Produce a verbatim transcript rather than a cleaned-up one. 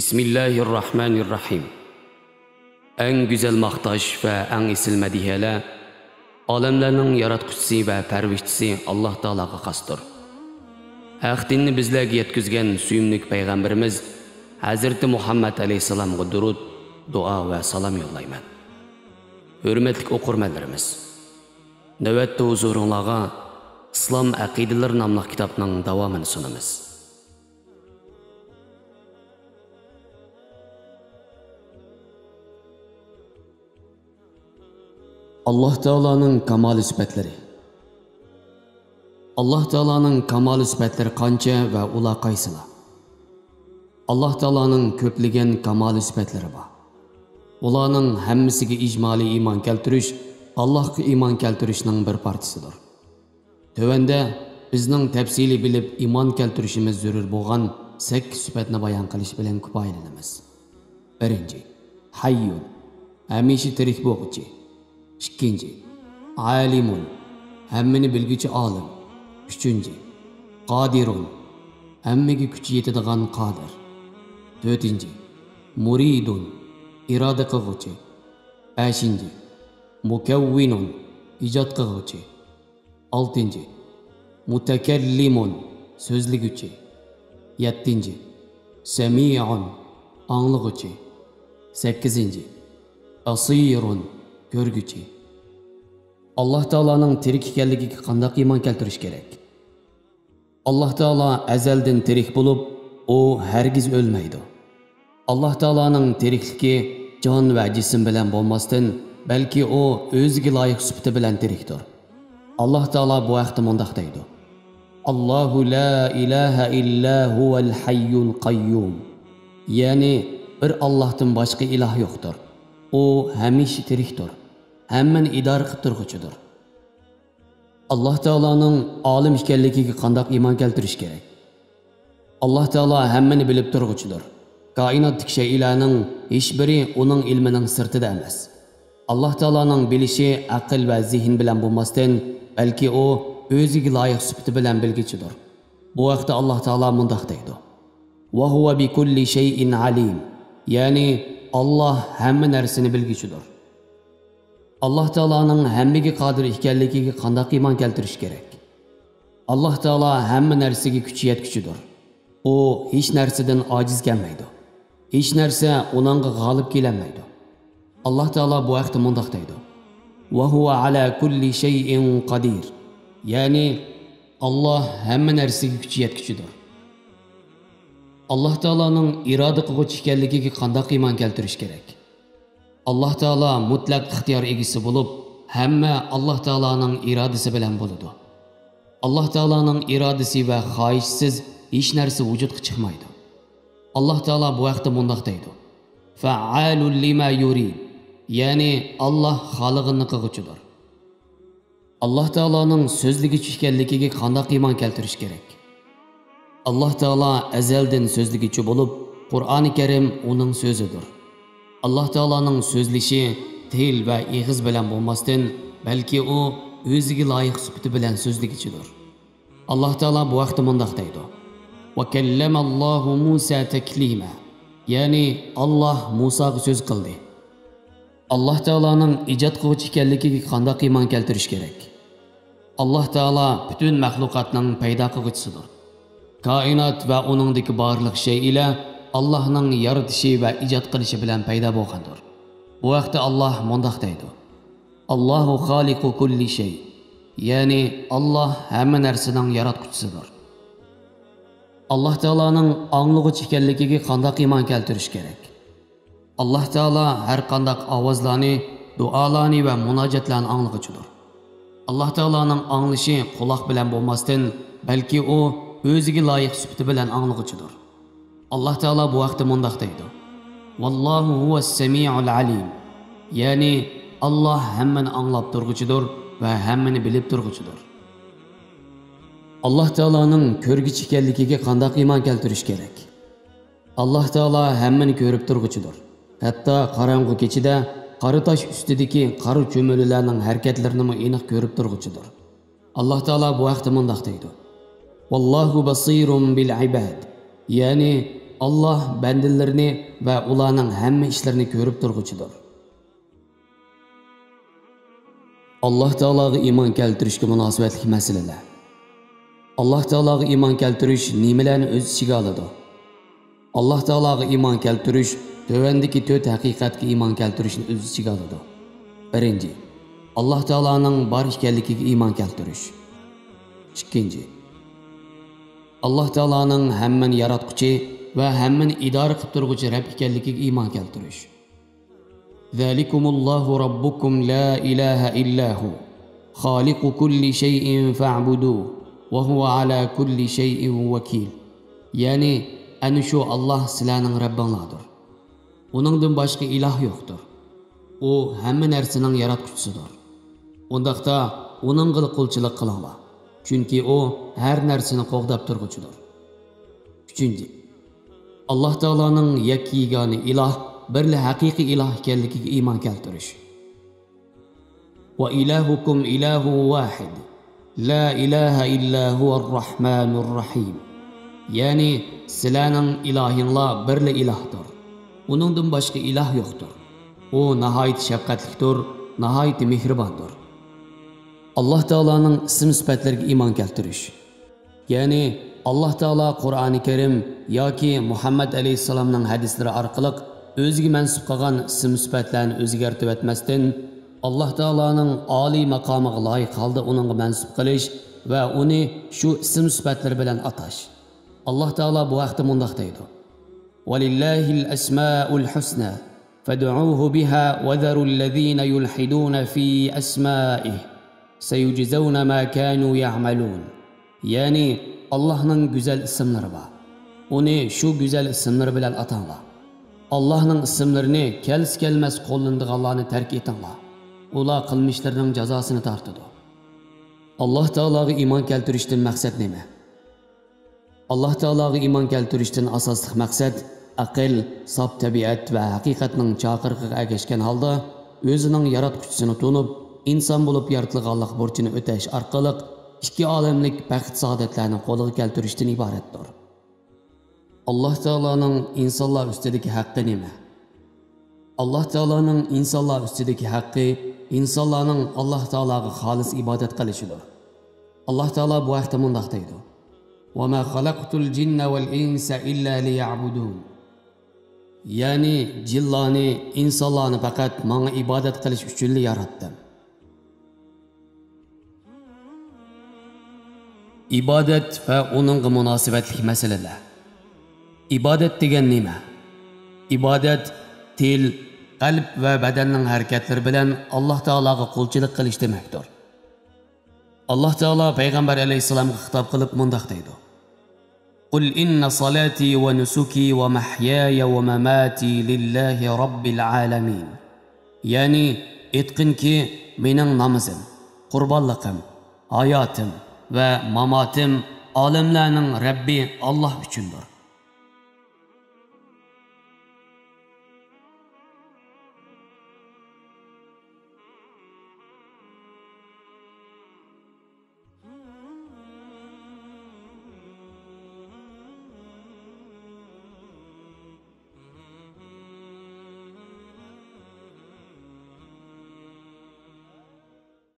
بىسمىللاھىررەھمانىررەھىم. ئەڭ گۈزەل ماختاش ۋە ئەڭ ئېسىل مەدھىيەلەر ئالەملەرنىڭ ياراتقۇچىسى ۋە پەرۋىشچىسى ئاللاھ تائالاغا خاستۇر. ھەق دىننى بىزلەرگە يەتكۈزگەن سۆيۈملۈك پەيغەمبىرىمىز ھەزرىتى مۇھەممەد ئەلەيھىسسالامغا دۇرۇد، دۇئا ۋە سالام يوللايمەن. ھۆرمەتلىك ئوقۇرمەنلىرىمىز، نۆۋەتتە ھۇزۇرۇڭلارغا ئىسلام ئەقىدىلىرى ناملىق كىتابنىڭ داۋامىنى سۇنىمىز. ئاللاھ تائالانىڭ كامالىي سۈپەتلىرى. ئاللاھ تائالانىڭ كامالىي سۈپەتلىرى قانچە ۋە ئۇلار قايسىلار؟ ئاللاھ تائالانىڭ كۆپلىگەن كامالىي سۈپەتلىرى بار. ئۇلارنىڭ ھەممىسىگە ئىجمالىي ئىمان كەلتۈرۈش ئاللاھقا ئىمان كەلتۈرۈشنىڭ بىر پارچىسىدۇر. تۆۋەندە بىزنىڭ تەپسىلىي بىلىپ ئىمان كەلتۈرۈشىمىز زۆرۈر بولغان سەككىز سۈپەتنى بايان قىلىش بىلەن كۇپايىلىنىمىز. بىرىنچى، ھەييۇن، ھەمىشە تىرىك بولغۇچى. ئىككىنچى، ئالىمۇن، ھەممىنى بىلگۈچى ئالىم. ئۈچىنچى، قادىرۇن، ھەممىگە كۈچى يېتىدىغان قادىر. تۆتىنچى، مۇرىدۇن، ئىرادە قىلغۇچى. بەشىنچى، مۇكەۋۋىنۇن، ئىجاد قىلغۇچى. ئالتىنچى، مۇتەكەللىمۇن، سۆزلىگۈچى. يەتتىنچى، سەمىئۇن، ئاڭلىغۇچى. سەككىزىنچى، بەسىرۇن، كۆرگۈچى. ئاللاھ تائالانىڭ تىرىك ئىكەنلىكىگە قانداق ئىمان كەلتۈرۈش كېرەك؟ ئاللاھ تائالا ئەزەلدىن تىرىك بولۇپ، ئۇ ھەرگىز ئۆلمەيدۇ. ئاللاھ تائالانىڭ تىرىكلىكى جان ۋە جىسىم بىلەن بولماستىن، بەلكى ئۇ ئۆزىگە لايىق سۈپىتى بىلەن تىرىكتۇر. ئاللاھ تائالا بۇ ھەقتە مۇنداق دەيدۇ: «ئاللاھۇ لا ئىلاھە ئىللا ھۇۋەل ھەييۇل قەييۇم.» يەنى بىر ئاللاھتىن باشقا ئىلاھ يوقتۇر. ئۇ ھەمىشە تىرىكتۇر، ھەممىنى ئىدارە قىلىپ تۇرغۇچىدۇر. ئاللاھ تائالانىڭ ئالىم ئىكەنلىكىگە قانداق ئىمان كەلتۈرۈش كېرەك؟ ئاللاھ تائالا ھەممىنى بىلىپ تۇرغۇچىدۇر. كائىناتتىكى شەيئىلەرنىڭ ھېچبىرى ئۇنىڭ ئىلمىنىڭ سىرتىدا ئەمەس. ئاللاھ تائالانىڭ بىلىشى ئەقىل ۋە زېھىن بىلەن بولماستىن، بەلكى ئۇ ئۆزىگە لايىق سۈپىتى بىلەن بىلگۈچىدۇر. بۇ ھەقتە ئاللاھ تائالا مۇنداق دەيدۇ: «ۋە ھۇۋە بىكۇللى شەيئىن ئەلىم.» يەنى ئاللاھ ھەممە نەرسىنى بىلگۈچىدۇر. ئاللاھ تائالانىڭ ھەممىگە قادىر ئىكەنلىكىگە قانداق ئىمان كەلتۈرۈش كېرەك؟ ئاللاھ تائالا ھەممە نەرسىگە كۈچى يەتكۈچىدۇر. ئۇ ھېچ نەرسىدىن ئاجىز كەلمەيدۇ. ھېچ نەرسە ئۇنىڭغا غالىب كېلەلمەيدۇ. ئاللاھ تائالا بۇ ھەقتە مۇنداق دەيدۇ: «ۋە ھۇۋە ئەلا كۇللى شەيئىن قەدىر.» يەنى ئاللاھ ھەممە نەرسىگە كۈچى يەتكۈچىدۇر. ئاللاھ تائالانىڭ ئىرادە قىلغۇچى ئىكەنلىكىگە قانداق ئىمان كەلتۈرۈش كېرەك؟ ئاللاھ تائالا مۇتلەق ئىختىيار ئىگىسى بولۇپ، ھەممە ئاللاھ تائالانىڭ ئىرادىسى بىلەن بولىدۇ. ئاللاھ تائالانىڭ ئىرادىسى ۋە خاھىشىسىز ھېچ نەرسە ۋۇجۇدقا چىقمايدۇ. ئاللاھ تائالا بۇ ھەقتە مۇنداق دەيدۇ: «فەئالۇن لىما يۇرىد.» يەنى ئاللاھ خالىغىنىنى قىلغۇچىدۇر. ئاللاھ تائالانىڭ سۆزلىگۈچى ئىكەنلىكىگە قانداق ئىمان كەلتۈرۈش كېرەك؟ ئاللاھ تائالا ئەزەلدىن سۆزلىگۈچى بولۇپ، قۇرئانى كەرىم ئۇنىڭ سۆزىدۇر. ئاللاھ تائالانىڭ سۆزلىشى تىل ۋە ئېغىز بىلەن بولماستىن، بەلكى ئۇ ئۆزىگە لايىق سۈپىتى بىلەن سۆزلىگۈچىدۇر. ئاللاھ تائالا بۇ ھەقتە مۇنداق دەيدۇ: «ۋە كەللەمەللاھۇ مۇسا تەكلىما.» يەنى ئاللاھ مۇساغا سۆز قىلدى. ئاللاھ تائالانىڭ ئىجاد قىلغۇچى ئىكەنلىكىگە قانداق ئىمان كەلتۈرۈش كېرەك؟ ئاللاھ تائالا پۈتۈن مەخلۇقاتنىڭ پەيدا قىلغۇچىسىدۇر. كائىنات ۋە ئۇنىڭدىكى بارلىق شەيئىلەر ئاللاھنىڭ يارىتىشى ۋە ئىجاد قىلىشى بىلەن پەيدا بولغاندۇر. بۇ ھەقتە ئاللاھ مۇنداق دەيدۇ: «ئاللاھۇ خالىقۇ كۇللى شەي.» يەنى ئاللاھ ھەممە نەرسىنىڭ ياراتقۇچىسىدۇر. ئاللاھ تائالانىڭ ئاڭلىغۇچى ئىكەنلىكىگە قانداق ئىمان كەلتۈرۈش كېرەك؟ ئاللاھ تائالا ھەر قانداق ئاۋازلارنى، دۇئالارنى ۋە مۇناجاتلارنى ئاڭلىغۇچىدۇر. ئاللاھ تائالانىڭ ئاڭلىشى قۇلاق بىلەن بولماستىن، بەلكى ئۇ ئۆزىگە لايىق سۈپىتى بىلەن ئاڭلىغۇچىدۇر. ئاللاھ تائالا بۇ ھەقتە مۇنداق دەيدۇ: «ۋاللاھۇ ھۇۋەس سەمىئۇل ئەلىم.» يەنى ئاللاھ ھەممىنى ئاڭلاپ تۇرغۇچىدۇر ۋە ھەممىنى بىلىپ تۇرغۇچىدۇر. ئاللاھ تائالانىڭ كۆرگۈچى ئىكەنلىكىگە قانداق ئىمان كەلتۈرۈش كېرەك؟ ئاللاھ تائالا ھەممىنى كۆرۈپ تۇرغۇچىدۇر. ھەتتا قاراڭغۇ كېچىدە قارا تاش ئۈستىدىكى قارا چۈمۈلىلەرنىڭ ھەرىكەتلىرىنىمۇ ئېنىق كۆرۈپ تۇرغۇچىدۇر. ئاللاھ تائالا بۇ ھەقتە مۇنداق دەيدۇ: «ۋاللاھۇ بەسىرۇن بىل ئىباد.» يەنى ئاللاھ بەندىلىرىنى ۋە ئۇلارنىڭ ھەممە ئىشلىرىنى كۆرۈپ تۇرغۇچىدۇر. ئاللاھ تائالاغا ئىمان كەلتۈرۈشكە مۇناسىۋەتلىك مەسىلىلەر. ئاللاھ تائالاغا ئىمان كەلتۈرۈش نېمىلەرنى ئۆز ئىچىگە ئالىدۇ؟ ئاللاھ تائالاغا ئىمان كەلتۈرۈش تۆۋەندىكى تۆت ھەقىقەتكە ئىمان كەلتۈرۈشنى ئۆز ئىچىگە ئالىدۇ. بىرىنچى، ئاللاھ تائالانىڭ بار ئىكەنلىكىگە ئىمان كەلتۈرۈش. ئىككىنچى، ئاللاھ تائالانىڭ ھەممىنى ياراتقۇچى ۋە ھەممىنى ئىدارە قىلىپ تۇرغۇچى رەب ئىكەنلىكىگە ئىمان كەلتۈرۈش. ذلكم الله ربكم لا إله إلا هو خالق كل شيء فاعبدوه وهو على كل شيء وكيل. يەنى، ئەنە شۇ ئاللاھ سىلەرنىڭ رەببىڭلاردۇر. ئۇنىڭدىن باشقا ئىلاھ يوقتۇر. ئۇ ھەممە نەرسىنىڭ ياراتقۇچىسىدۇر. ئۇنداقتا ئۇنىڭغىلا قۇلچىلىق قىلىڭلار. چۈنكى ئۇ ھەر نەرسىنى قوغداپ تۇرغۇچىدۇر. ئۈچىنچى، ئاللاھ تائالانىڭ يەككە يېگانە ئىلاھ، بىرلا ھەقىقىي ئىلاھ ئىكەنلىكىگە ئىمان كەلتۈرۈش. وإلهكم إله واحد لا إله إلا هو الرحمن الرحيم. يەنى، سىلەرنىڭ ئىلاھىڭلار بىرلا ئىلاھتۇر. ئۇنىڭدىن باشقا ئىلاھ يوقتۇر. ئۇ ناھايىتى شەپقەتلىكتۇر، ناھايىتى مېھرىباندۇر. ئاللاھ تائالانىڭ ئىسىم سۈپەتلىرىگە ئىمان كەلتۈرۈش. يەنى، ئاللاھ تائالا قۇرئانى كەرىم ياكى مۇھەممەد ئەلەيھىسسالامنىڭ ھەدىسلىرى ئارقىلىق ئۆزىگە مەنسۇپ قىلغان ئىسىم سۈپەتلەرنى ئۆزگەرتىۋەتمەستىن، ئاللاھ تائالانىڭ ئالىي ماقامىغا لايىق ھالدا ئۇنىڭغا مەنسۇپ قىلىش ۋە ئۇنى شۇ ئىسىم سۈپەتلىرى بىلەن ئاتاش. ئاللاھ تائالا بۇ ھەقتە مۇنداق دەيدۇ: ولله الأسماء الحسنى فادعوه بها وذروا الذين يلحدون في أسمائه سيجزون ما كانوا يعملون. يەنى، ئاللاھنىڭ گۈزەل ئىسىملىرى بار. ئۇنى شۇ گۈزەل ئىسىملىرى بىلەن ئاتاڭلار. ئاللاھنىڭ ئىسىملىرىنى كەلسە كەلمەس قوللىنىدىغانلارنى تەرك ئېتىڭلار. ئۇلار قىلمىشلىرىنىڭ جازاسىنى تارتىدۇ. ئاللاھ تائالاغا ئىمان كەلتۈرۈشتىن مەقسەت نېمە؟ ئاللاھ تائالاغا ئىمان كەلتۈرۈشتىن ئاساسلىق مەقسەت ئەقىل، ساپ تەبىئەت ۋە ھەقىقەتنىڭ چاقىرىقىغا ئەگەشكەن ھالدا ئۆزىنىڭ ياراتقۇچىسىنى تونۇپ، ئىنسان بولۇپ يارىتىلغانلىق بۇرچىنى ئۆتەش ئارقىلىق ئىككى ئالەملىك بەخت-سائادەتلەرنى قولغا كەلتۈرۈشتىن ئىبارەتتۇر. ئاللاھ تائالانىڭ ئىنسانلار ئۈستىدىكى ھەققى نېمە؟ ئاللاھ تائالانىڭ ئىنسانلار ئۈستىدىكى ھەققى ئىنسانلارنىڭ ئاللاھ تائالاغا خالىس ئىبادەت قىلىشىدۇر. ئاللاھ تائالا بۇ ھەقتە مۇنداق دەيدۇ: وما خلقت الجن والإنس إلا ليعبدون. يەنى، جىنلارنى، ئىنسانلارنى پەقەت ماڭا ئىبادەت قىلىش ئۈچۈنلا ياراتتىم. ئىبادەت ۋە ئۇنىڭغا مۇناسىۋەتلىك مەسىلىلەر. ئىبادەت دېگەن نېمە؟ ئىبادەت تىل، قەلب ۋە بەدەننىڭ ھەرىكەتلىرى بىلەن ئاللاھ تائالاغا قۇلچىلىق قىلىش دېمەكتۇر. ئاللاھ تائالا پەيغەمبەر ئەلەيھىسسالامغا خىتاب قىلىپ مۇنداق دەيدۇ: قل إن صلاتي ونسكي ومحياي ومماتي لله رب العالمين. يەنى، ئېيتقىنكى، مېنىڭ نامىزىم، قۇربانلىقىم، ھاياتىم ۋە ماماتىم ئالەملەرنىڭ رەببى ئاللاھ ئۈچۈندۇر.